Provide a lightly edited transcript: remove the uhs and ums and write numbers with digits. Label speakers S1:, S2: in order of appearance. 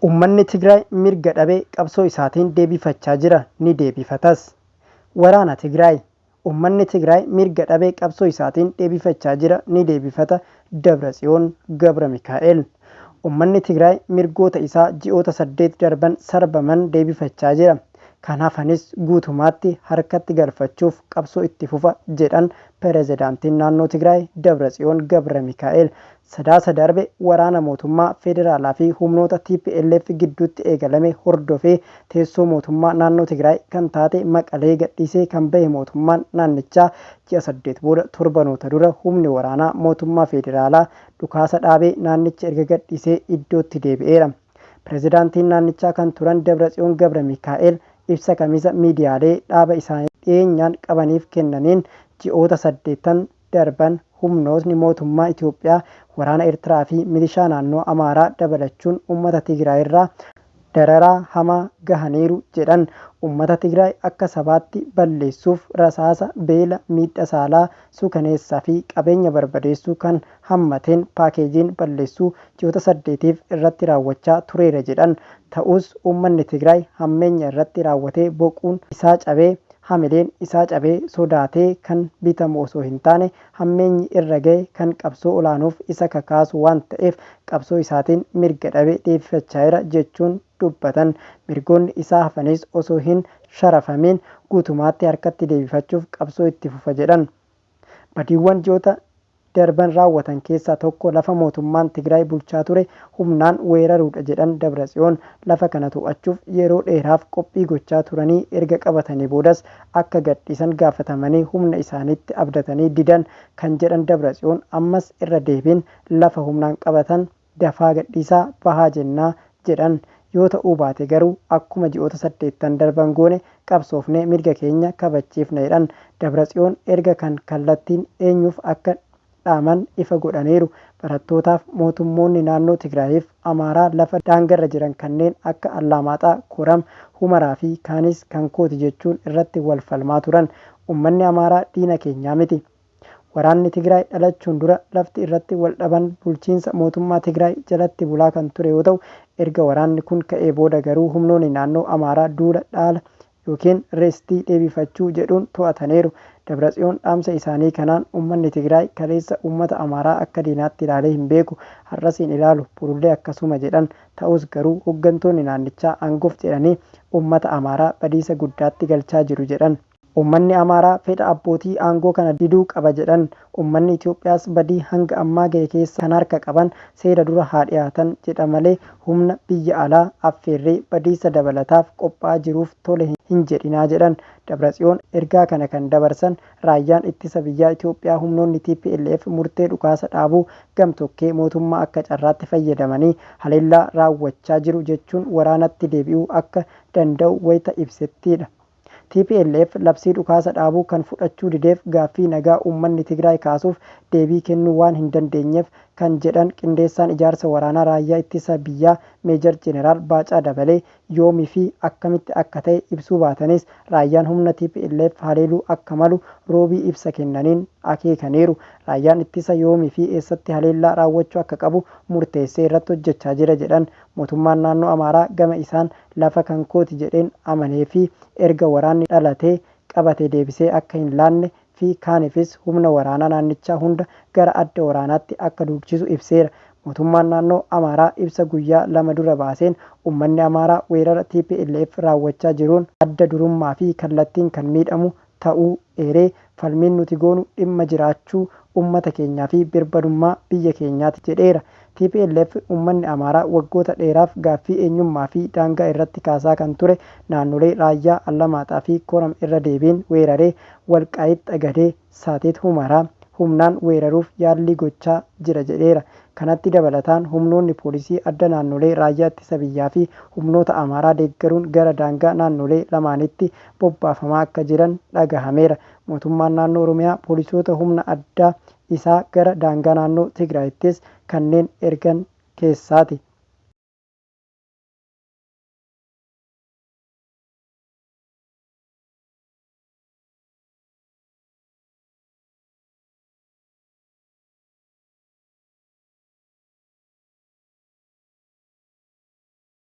S1: Ummanni Tigraay mirga dhabe qabsoo isaatiin deebifachaa jira, ni deebifatas. Waraana Tigraay. Ummanni Tigraay mirga dhabe qabsoo isaatiin deebifachaa jira, ni deebifata Dabratsiyoon Gabramikaa'el. Ummanni Tigraay mirgoota isaa ji'oota 8 darban sarbaman deebifachaa jira. Kan hafanis guutumaatti harkatti galfachuuf qabsoo itti fufa jedhan Pirezidaantiin Naannoo Tigraay Dabratsiyoon Gabramikaa'el. Sadaasa darbe waraana mootummaa federaalaa fi humnoota tplf gidduutti eegalame hordofee teessoo mootummaa naannoo Tigraay kan taate Maqalee gadhiisee kan bahe mootummaan naannichaa ji'a 8 booda torbanoota dura humni waraanaa mootummaa federaalaa dhukaasa dhaabee naannicha erga gadhiisee iddootti deebi'eera. Pirezidaantiin naannichaa kan turan Dabratsiyoon Gabramikaa'el ibsa Kamisa miidiyaalee dhaaba isaanii dhiyeenyaan qabaniif kennaniin ji'oota saddeettan darban humnootni mootummaa Itoophiyaa waraana Ertiraa fi milishaa naannoo Amaaraa dabalachuun uummata Tigraayirraa dararaa hamaa gahaniiru jedhan. Uummata Tigraay akka sabaatti balleessuuf rasaasa, beela, miidha saalaa suukaneessaa fi qabeenya barbadeessuu kan hammateen paakeejiin balleessuu ji'oota saddeetiif irratti raawwachaa tureera jedhan. Ta'us uummanni Tigraay hammeenya irratti raawwatee boquun isaa cabee, hamileen isaa cabee sodaatee kan bitamu osoo hin taane hammeenyi irra gahe kan qabsoo olaanuuf isa kakaasu waan ta'eef qabsoo isaatiin mirga dhabe deebifachaaira jechuun dubbatan. Mirgoonni isaa hafanis osoo hin sharafamiin guutumaatti harkatti deebifachuuf qabsoo itti fufa jedhan. Badiiwwan ji'oota darban raawwatan keessaa tokko lafa mootummaan Tigraay bulchaa ture humnaan weeraruudha jedhan Dabratsiyoon. Lafa kana to'achuuf yeroo dheeraaf qophii gochaa turanii erga qabatanii boodas akka gadhiisan gaafatamanii humna isaaniitti abdatanii didan kan jedhan Dabratsiyoon ammas irra deebiin lafa humnaan qabatan dafaa gadhiisaa bahaa jennaa jedhan. Yoo ta'uu baate garuu akkuma ji'oota saddeettan darban goone qabsoofnee mirga keenya kabachiifna jedhan. Dabratsiyoon erga kan kallattiin eenyuuf akka dhaaman ifa godhaniiru. Barattootaaf, mootummoonni naannoo Tigraayiif Amaaraa lafa daangarra jiran kanneen akka Allaamaaxaa, Koram, Humaraa fi kaanis kan kooti jechuun irratti wal falmaa turan. Ummanni Amaaraa diina keenyaa miti. Waraanni Tigraay dhalachuun dura lafti irratti wal dhaban bulchiinsa mootummaa Tigraay jalatti bulaa kan ture yoo ta'u, erga waraanni kun ka'ee booda garuu humnoonni naannoo Amaaraa duula dhaala ykn restii deebifachuu jedhuun to'ataniiru. Dabratsiyoon dhaamsa isaanii kanaan ummanni Tigraay kaleessa uummata Amaaraa akka diinaatti ilaalee hin beeku, har'as hin ilaalu, borullee akkasuma jedhan. Ta'us garuu hoggantoonni naannichaa aangoof jedhanii uummata Amaaraa badiisa guddaatti galchaa jiru jedhan. Uummanni Amaaraa fedha abbootii aangoo kana diduu qaba jedhan. Uummanni Itoophiyaas badii hanga ammaa gahe keessa kan harka qaban seera dura haa dhiyaatan jedha malee humna biyya alaa affeerree badiisa dabalataaf qophaa'aa jiruuf tole hin jedhinaa jedhan. Dabratsiyoon ergaa kana kan dabarsan Raayyaan Ittisa Biyyaa Itoophiyaa humnoonni tplf murtee dhukaasa dhaabuu gamtokkee mootummaa akka carraatti fayyadamanii haleellaa raawwachaa jiru jechuun waraanatti deebi'uu akka danda'u wayita ibsettiidha. Tplf labsii dhukaasa dhaabuu kan fudhachuu dideef gaaffii nagaa uummanni Tigraay kaasuuf deebii kennuu waan hin dandeenyeef kan jedhan Qindeessaan Ijaarsa Waraanaa Raayyaa Ittisa Biyyaa Meejar Jeneraal Baacaa Dabalee, yoomii fi akkamitti akka ta'e ibsuu baatanis raayyaan humna tplf haleeluu akka malu Roobii ibsa kennaniin akeekaniiru. Raayyaan Ittisa yoomii fi eessatti haleellaa raawwachuu akka qabu murteessee irratti hojjechaa jira jedhan. Mootummaan Naannoo Amaaraa gama isaan lafa kan kooti jedheen amanee fi erga waraanni dhalatee qabate deebisee akka hin laanne fi kaanifis humna waraanaa naannichaa hunda gara adda waraanaatti akka duulchisu ibseera. Mootummaan Naannoo Amaaraa ibsa guyyaa 2 dura baaseen ummanni Amaaraa weerara tplf raawwachaa jiruun adda durummaa fi kallattiin kan miidhamu ta'uu eeree, falmiin nuti goonu dhimma jiraachuu ummata keenyaa fi birbadummaa biyya keenyaati jedheera. Tplf ummanni Amaaraa waggoota dheeraaf gaaffii eenyummaa fi daangaa irratti kaasaa kan ture naannolee Raayyaa, Allamaaxaa fi Koram irra deebiin weeraree Walqaayit Xagadee, Saatit Humaraa humnaan weeraruuf yaallii gochaa jira jedheera. Kanatti dabalataan humnoonni poolisii adda naannolee Raayyaa Ittisa Biyyaa fi humnoota Amaaraa deeggaruun gara daangaa naannolee lamaaniitti bobbaafamaa akka jiran dhagahameera. Mootummaan Naannoo Oromiyaa poolisoota humna addaa isaa gara daangaa naannoo Tigraayittis kanneen ergan keessaati.